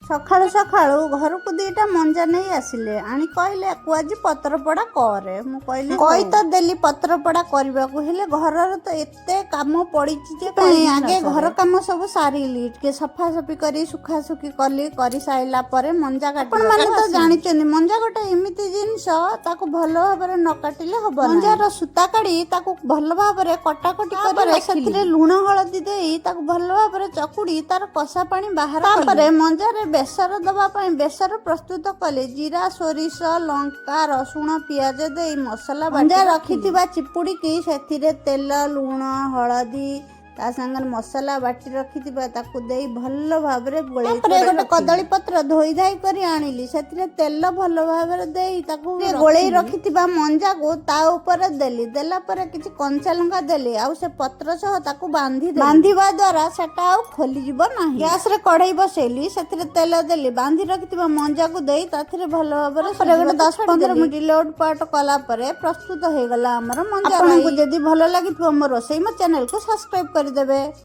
ସକାଳୁ ସକାଳୁ ଘରକୁ ଦିଟା ମଞ୍ଜା ନେଇ ଆସିଲେ। ଆଣି କହିଲେ, "ଆକୁ ଆଜି ପତ୍ରପୋଡ଼ା କରେ।" ମୁଁ କହିଲି, କହି ତ ଦେଲି ପତ୍ରପୋଡ଼ା କରିବାକୁ, ହେଲେ ଘରର ତ ଏତେ କାମ ପଡ଼ିଛି ଯେ କହିବି ନ ଆଗେ ସରେ। ଘର କାମ ସବୁ ସାରିଲି, ଟିକେ ସଫାସଫି କରି ଶୁଖାଶୁଖି କଲି। କରିସାରିଲା ପରେ ମଞ୍ଜା କାଟି, ଆପଣମାନେ ତ ଜାଣିଛନ୍ତି, ମଞ୍ଜା ଗୋଟେ ଏମିତି ଜିନିଷ, ତାକୁ ଭଲ ଭାବରେ ନ କାଟିଲେ ହବ। ମଞ୍ଜାର ସୂତା କାଢି ତାକୁ ଭଲ ଭାବରେ କଟାକଟି କରି ସେଥିରେ ଲୁଣ ହଳଦୀ ଦେଇ ତାକୁ ଭଲ ଭାବରେ ଚକୁଡି ତାର କଷା ପାଣି ବାହାର। ତାପରେ ମଞ୍ଜାରେ ବେସର ଦବା ପାଇଁ ବେସର ପ୍ରସ୍ତୁତ କଲି। ଜିରା, ସୋରିଷ, ଲଙ୍କା, ରସୁଣ, ପିଆଜ ଦେଇ ମସଲା ମଞ୍ଜା ରଖିଥିବା ଚିପୁଡ଼ିକି ସେଥିରେ ତେଲ, ଲୁଣ, ହଳଦୀ, ତା ସାଙ୍ଗରେ ମସଲା ବାଟି ରଖିଥିବା ତାକୁ ଦେଇ ଭଲ ଭାବରେ ଗୋଳେଇ, ତାପରେ ଗୋଟେ କଦଳୀ ପତ୍ର ଧୋଇ ଧାଇ କରି ଆଣିଲି। ସେଥିରେ ତେଲ ଭଲ ଭାବରେ ଦେଇ ତାକୁ ଗୋଳେଇ ରଖିଥିବା ମଞ୍ଜାକୁ ତା ଉପରେ ଦେଲି। ଦେଲା ପରେ କିଛି କଞ୍ଚା ଲଙ୍କା ଦେଲି ଆଉ ସେ ପତ୍ର ସହ ତାକୁ ବାନ୍ଧି, ବାନ୍ଧିବା ଦ୍ୱାରା ସେଟା ଆଉ ଖୋଲିଯିବ ନାହିଁ। ଗ୍ୟାସରେ କଢେଇ ବସେଇଲି, ସେଥିରେ ତେଲ ଦେଲି। ବାନ୍ଧି ରଖିଥିବା ମଞ୍ଜାକୁ ଦେଇ ତାଥିରେ ଭଲ ଭାବରେ ଗୋଟେ 10-15 ମିନିଟ୍ ଲୋଟ ପାଟ କଲା ପରେ ପ୍ରସ୍ତୁତ ହେଇଗଲା ଆମର ମଞ୍ଜା। ଆପଣଙ୍କୁ ଯଦି ଭଲ ଲାଗିଥିବ ମୋ ରୋଷେଇ, ମୋ ଚ୍ୟାନେଲକୁ ସବସ୍କ୍ରାଇବ କରିଦେବେ।